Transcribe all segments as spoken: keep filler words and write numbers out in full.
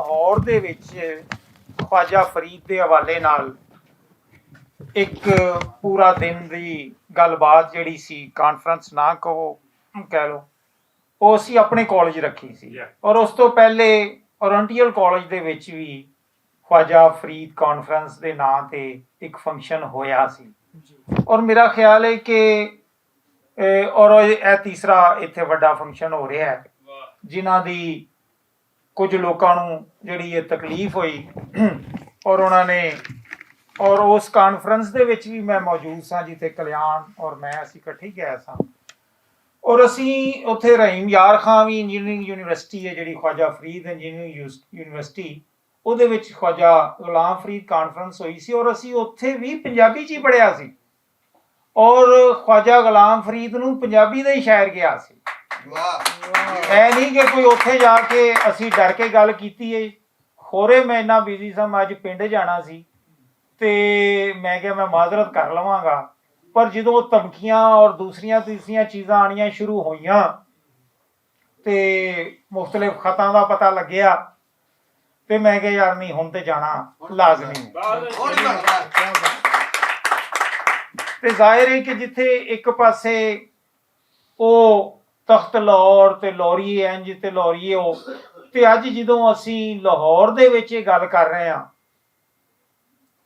لاہور دے وچ خواجہ فرید دے حوالے نال ایک پورا دن دی گل بات جڑی سی، کانفرنس نہ کہو، کہہ لو، او اسی اپنے کالج رکھی سی۔ اور اس تو پہلے اورینٹیل کالج دے وچ وی خواجہ فرید کانفرنس دے ناں تے ایک فنکشن ہویا سی۔ اور میرا خیال ہے کہ اے، اور اے تیسرا ایتھے وڈا فنکشن ہو رہا ہے، جنہاں دی کچھ لوکاں نوں جڑی اے تکلیف ہوئی اور انہاں نے، اور اس کانفرنس دے وچ وی میں موجود ساں، جتھے کلیان اور میں اسی اکٹھے گئے ساں۔ اور اسی اتھے رحیم یار خان وی انجینئرنگ یونیورسٹی ہے، جڑی خواجہ فرید انجینئرنگ یوس-، یونیورسٹی، اودے وچ خواجہ غلام فرید کانفرنس ہوئی سی اور اسی اتھے وی پنجابی چ ہی پڑھیا سی۔ اور خواجہ غلام فرید نوں پنجابی دا ہی شاعر کہیا سی۔ اے نہیں کہ کوئی اتھے جا کے اسی ڈر کے گل کیتی ہے۔ خورے میں اتنا بزی سا، میں اج پنڈ جانا سی تے میں کہیا میں معذرت کر لواں گا۔ پر جدوں دھمکیاں اور دوسریاں تیسریاں چیزاں آنیاں شروع ہوئیاں تے مختلف خطاں دا پتہ لگیا تے میں کہیا یار نہیں، ہن تے جانا لازمی ہے۔ تے ظاہر ہے کہ جتھے ایک پاسے او تخت لاہور تے لوریے انج تے لوریے ہو، تے اج جدوں اسی لاہور دے وچ یہ گل کر رہے ہاں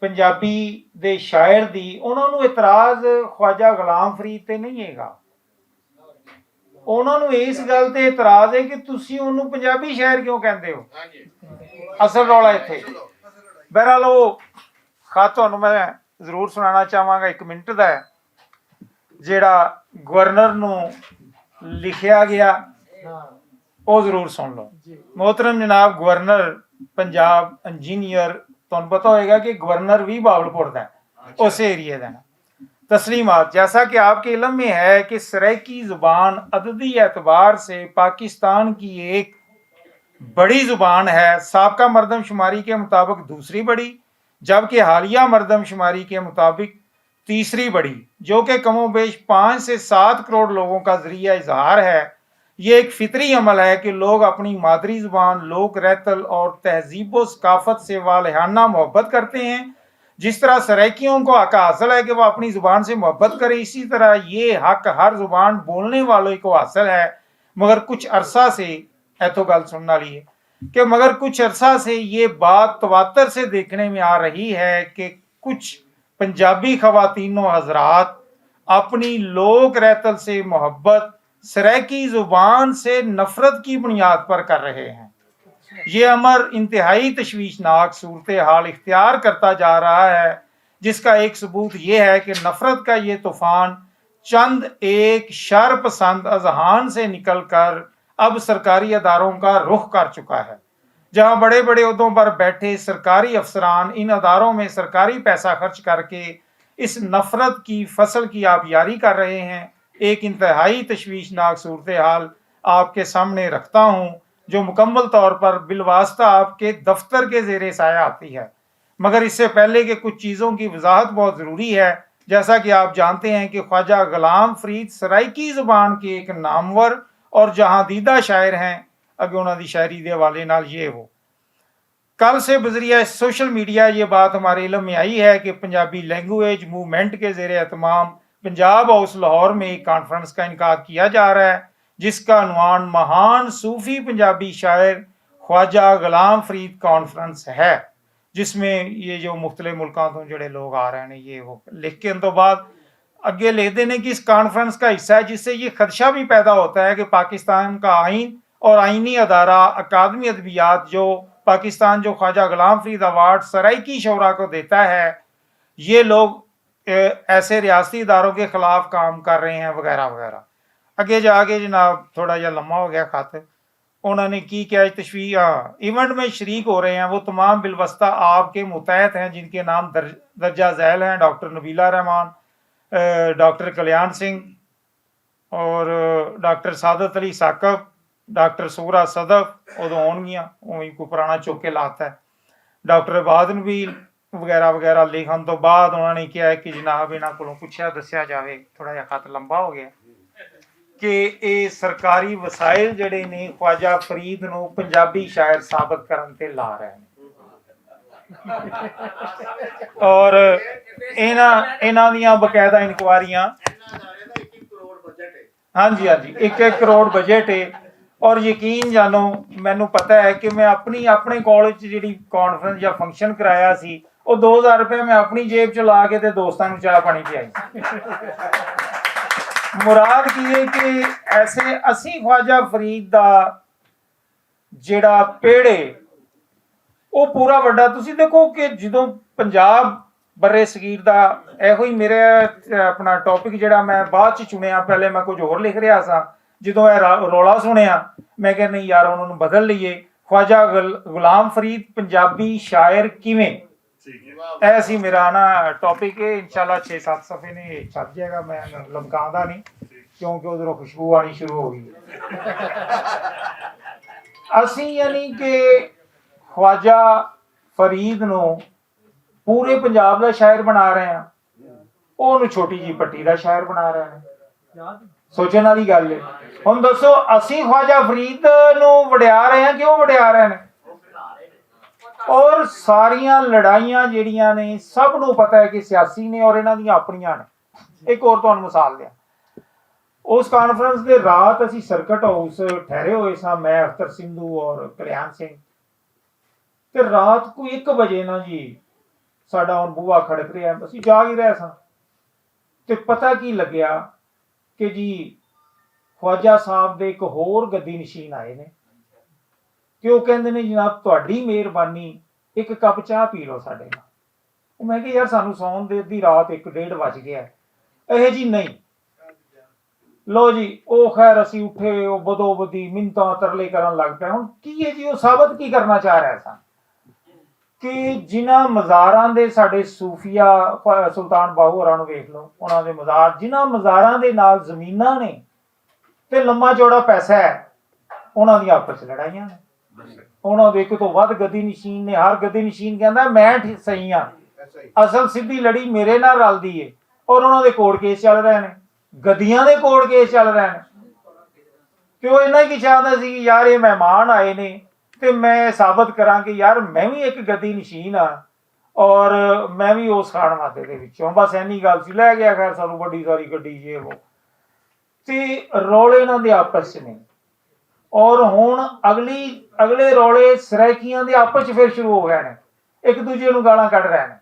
پنجابی دے شاعر دی، انہاں نوں اعتراض خواجہ غلام فرید تے نہیں ہے گا۔ انہاں نوں اس گل تے اعتراض ہے کہ تسی انہوں پنجابی شاعر کیوں کہندے ہو؟ اصل رولا ایتھے۔ بہرحال، وہ خط تہانوں میں ضرور سنانا چاہواں گا، ایک منٹ دا ہے، جیڑا گورنر نوں لکھیا گیا، او ضرور سن لو۔ محترم جناب گورنر پنجاب انجینئر، تہانوں پتہ ہوئے گا کہ گورنر وی بہاولپور دا ہے، اس ایریے دا نا۔ تسلیمات، جیسا کہ آپ کے علم میں ہے کہ سرائیکی زبان عددی اعتبار سے پاکستان کی ایک بڑی زبان ہے، سابقہ مردم شماری کے مطابق دوسری بڑی، جبکہ حالیہ مردم شماری کے مطابق تیسری بڑی، جو کہ کم و بیش پانچ سے سات کروڑ لوگوں کا ذریعہ اظہار ہے۔ یہ ایک فطری عمل ہے کہ لوگ اپنی مادری زبان، لوک رہتل اور تہذیب و ثقافت سے والہانہ محبت کرتے ہیں۔ جس طرح سرائیکیوں کو حق حاصل ہے کہ وہ اپنی زبان سے محبت کریں، اسی طرح یہ حق ہر زبان بولنے والے کو حاصل ہے۔ مگر کچھ عرصہ سے، ایتھوں گل سنن والی ہے کہ مگر کچھ عرصہ سے یہ بات تواتر سے دیکھنے میں آ رہی ہے کہ کچھ پنجابی خواتین و حضرات اپنی لوک رہتل سے محبت، سرائیکی زبان سے نفرت کی بنیاد پر کر رہے ہیں۔ یہ امر انتہائی تشویشناک صورتحال اختیار کرتا جا رہا ہے، جس کا ایک ثبوت یہ ہے کہ نفرت کا یہ طوفان چند ایک شر پسند اذہان سے نکل کر اب سرکاری اداروں کا رخ کر چکا ہے، جہاں بڑے بڑے عہدوں پر بیٹھے سرکاری افسران ان اداروں میں سرکاری پیسہ خرچ کر کے اس نفرت کی فصل کی آبیاری کر رہے ہیں۔ ایک انتہائی تشویشناک صورتحال آپ کے سامنے رکھتا ہوں، جو مکمل طور پر بالواسطہ آپ کے دفتر کے زیر سایہ آتی ہے۔ مگر اس سے پہلے کہ کچھ چیزوں کی وضاحت بہت ضروری ہے، جیسا کہ آپ جانتے ہیں کہ خواجہ غلام فرید سرائیکی زبان کے ایک نامور اور جہاں دیدہ شاعر ہیں۔ اگے انہاں دی شاعری دے حوالے نال یہ ہو، کل سے بذریعہ سوشل میڈیا یہ بات ہمارے علم میں آئی ہے کہ پنجابی لینگویج موومنٹ کے زیر اہتمام پنجاب ہاؤس لاہور میں ایک کانفرنس کا انعقاد کیا جا رہا ہے، جس کا عنوان مہان صوفی پنجابی شاعر خواجہ غلام فرید کانفرنس ہے، جس میں یہ جو مختلف ملکوں سے جڑے لوگ آ رہے ہیں، یہ وہ لکھ کے ان تو بعد اگے لکھ دینے کہ اس کانفرنس کا حصہ ہے، جس سے یہ خدشہ بھی پیدا ہوتا ہے کہ پاکستان کا آئین اور آئینی ادارہ اکادمی ادبیات، جو پاکستان جو خواجہ غلام فرید ایوارڈ سرائیکی شعرا کو دیتا ہے، یہ لوگ ایسے ریاستی اداروں کے خلاف کام کر رہے ہیں وغیرہ وغیرہ۔ اگے جا کے جناب تھوڑا جہا لمبا ہو گیا خط۔ انہوں نے کی کیا تشویش، ہاں، ایونٹ میں شریک ہو رہے ہیں، وہ تمام بالواسطہ آپ کے متحد ہیں، جن کے نام درجہ ذیل ہیں: ڈاکٹر نبیلہ رحمان، ڈاکٹر کلیان سنگھ، اور ڈاکٹر سعادت علی ثاقب، ڈاکٹر سورا صدف، ادو ہون گیا، وہ کو پرانا چوکے لاتا ہے، ڈاکٹر عباد نبیل وغیرہ وغیرہ لکھن تو بعد انہوں نے کہا ہے کہ جناب انہاں کولوں پوچھیا دسیا جاوے، تھوڑا جہا خط لمبا ہو گیا۔ کہ اے سرکاری وسائل جڑے نے خواجہ فرید نوں پنجابی شاعر ثابت کرن تے لا رہے نے۔ اور انہاں انہاں دیاں باقاعدہ انکوائریاں۔ ہاں جی، ہاں جی، ایک ایک کروڑ بجٹ ہے۔ اور یقین جانو، مینوں پتہ ہے کہ میں اپنی اپنے کالج چ جڑی کانفرنس یا فنکشن کرایا سی، وہ دو ہزار روپے میں اپنی جیب چ لا کے تے دوستاں نوں چاہ پانی پیائی۔ مراد کی ہے کہ ایسے اسی خواجہ فرید دا جڑا پیڑ ہے، وہ پورا وڈا، تسی دیکھو کہ جدوں پنجاب برے صغیر دا، ایہو ہی میرے، اپنا ٹاپک جڑا میں بعد چ چنیا، پہلے میں کچھ ہور لکھ رہا سا۔ جدوں اے را-، رولا سنیا، میں کہیا نہیں یار، انہاں نوں بدل لئیے۔ خواجہ غل-، غلام فرید پنجابی شاعر کیویں؟ ایسی میرا نا ٹاپک ہے، انشاءاللہ چھ سات صفحے نے چھپ جائے گا، میں لمکاؤں دا نہیں، کیونکہ ادھروں خوشبو آنی شروع ہو گئی ہے۔ اسی یعنی کہ خواجہ فرید نو پورے پنجاب دا شاعر بنا رہے ہیں، او نو چھوٹی جی پٹی دا شاعر بنا رہے ہیں۔ سوچن والی گل ہے۔ ہن دسو، اسی خواجہ فرید نو وڈیا رہے ہیں، کیوں وڈیا رہے ہیں؟ اور ساریاں لڑائیاں جڑیاں نے، سب نو پتہ ہے کہ سیاسی نے اور انہاں دیاں اپنیاں نے۔ ایک اور تانوں مثال دیاں، اس کانفرنس دے رات اسی سرکٹ ہاؤس ٹھہرے ہوئے ساں، میں، اختر سندھو اور کلیان سنگھ۔ تے رات کو ایک بجے نا جی، ساڈا ہن بوہا کھڑک رہیا ہے، اسی جاگ ہی رہے ساں۔ تے پتہ کی لگیا کہ جی، خواجہ صاحب دے ایک ہور گدی نشین آئے نے۔ تے او کہندے نے، "جناب، تہاڈی مہربانی، ایک کپ چاہ پی لو ساڈے نال۔" او میں کہ، "یار، سانوں سون دے ادھی رات، ایک ڈیڑھ وج گیا ہے۔" اے جی نہیں۔ لو جی، او خیر، اسی اٹھے، او بدو بدی منتاں ترلے کرن لگ پئے۔ ہن کی ہے جی، او ثابت کی کرنا چاہ رہے سن کہ جنہاں مزاراں دے ساڈے صوفیہ خواجہ سلطان باہو ہوراں نوں ویکھ لو، انہاں دے مزار، جنہاں مزاراں دے نال زمیناں نے تے لمبا چوڑا پیسہ ہے، انہاں دی آپس چ لڑائیاں نے۔ انہاں دے ایک تو ود گدی نشین نے، ہر گدی نشین کہندا، "میں ٹھی-، صحیح ہاں۔" اصل سدھی لڑی میرے نال رلدی ہے، اور انہاں دے کورٹ کیس چل رہے نے، گدیاں دے کورٹ کیس چل رہے نے۔ تے او انہاں کی چاہندا سی کہ یار، اے مہمان آئے نے، تے میں ثابت کراں کہ یار، میں وی ایک گدی نشین ہاں، اور میں وی اس خان ماتے دے وچوں۔ بس اینی گل سی، لے گیا خیر سانوں بڑی ساری گڈی، یہ وہ۔ تے رولے انہاں دے آپس چ نے۔ اور ہن اگلی، اگلے رولے سرائیکیاں دے آپس چ پھر شروع ہو گئے نے، ایک دوجے نوں گالاں کڈ رہے نے۔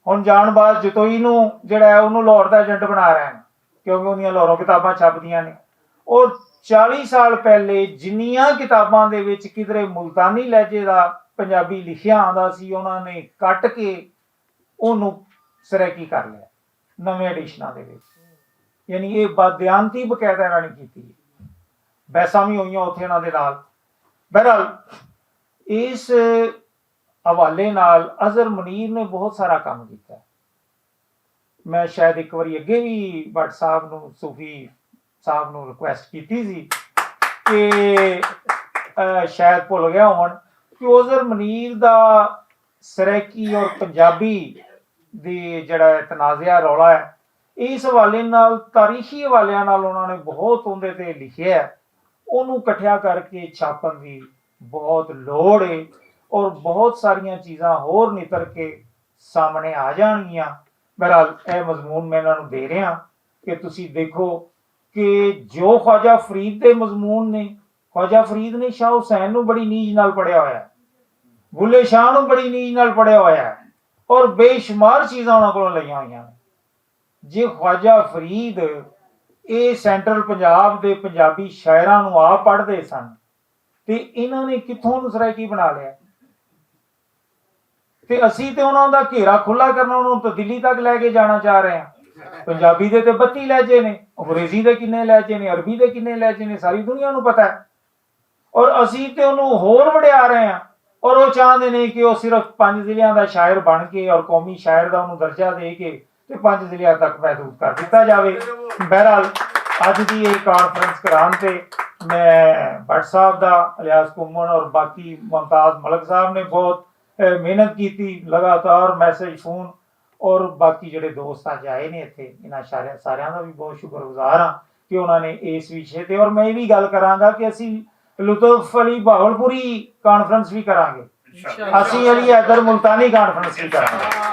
ہن جان باز جتوئی نوں جڑا ہے، انہوں لاہور دا ایجنٹ بنا رہے نے، کیونکہ انہاں لاہوروں کتاباں چھپدیاں نے۔ اور چالی سال پہلے جنیاں کتاباں دے وچ کدرے ملتانی لہجے دا پنجابی لکھیا آندا سی، انہاں نے کٹ کے انہوں سرائیکی کر لیا نویں ایڈیشناں دے وچ۔ یعنی یہ بدیانتی باقاعدہ انہاں نے کیتی ہے۔ بحثاں وی ہوئیاں اتھے انہاں دے نال۔ بہرحال، اس حوالے نال اظہر منیر نے بہت سارا کام کیتا ہے۔ میں شاید ایک واری اگے بھی بٹ صاحب نو، صوفی صاحب نو ریکویسٹ کیتی سی کہ، اہ، شاید بھول گیا ہون کہ اظہر منیر دا سرائیکی اور پنجابی دی جڑا ہے تنازعہ رولا ہے، اس حوالے نال، تاریخی حوالے نال انہاں نے بہت اوندے تے لکھیا ہے۔ انہوں کٹھیا کر کے چھاپن دی بہت لوڑ ہے، اور بہت ساریاں چیزاں ہور نتر کے سامنے آ جان گیاں۔ بہرحال، اے مضمون میں انہاں نوں دے رہا کہ تسی دیکھو کہ جو خواجہ فرید دے مضمون نے، خواجہ فرید نے شاہ حسین نوں بڑی نیج نال پڑھیا ہویا ہے، بلے شاہ نوں بڑی نیج نال پڑھیا ہویا ہے، اور بے شمار چیزاں انہاں کولوں لئیاں ہوئیاں نے۔ جے خواجہ فرید اے سینٹرل پنجاب دے پنجابی شاعراں نوں آپ پڑھدے سن، تے انہاں نے کتھوں نوں سرائیکی بنا لیا؟ تے اسی تے انہاں دا گھیرا کھلا کرنا، انہاں نوں تے دلی تک لے کے جانا چاہ رہے ہیں۔ پنجابی دے تے بتی لہجے نے، انگریزی دے کنے لہجے نے، عربی دے کنے لہجے نے، ساری دنیا نوں پتہ ہے۔ اور اسی تے انہوں ہور وڈیا رہے ہیں، اور وہ چاہتے نے کہ وہ صرف پنج ضلعوں دا شاعر بن کے اور قومی شاعر دا انہوں درجہ دے کے تے پنج ضلعوں تک محدود کر دتا جاوے۔ بہرحال، اج دی یہ کانفرنس کران تے میں بٹ صاحب دا، الیاس کمن اور باقی ممتاز ملک صاحب نے بہت، اے، محنت کیتی، لگاتار میسج، فون اور باقی جڑے دوست اج آئے نے اتھے، انہاں سارے، ساریاں دا بھی بہت شکر گزار ہاں۔ کہ انہوں نے اس وچ ہے۔ تے اور میں یہ بھی گل کراں گا کہ اسی لطف علی بہاولپوری کانفرنس بھی کراں گے، اسی علی حیدر ملتانی کانفرنس بھی کراں گے۔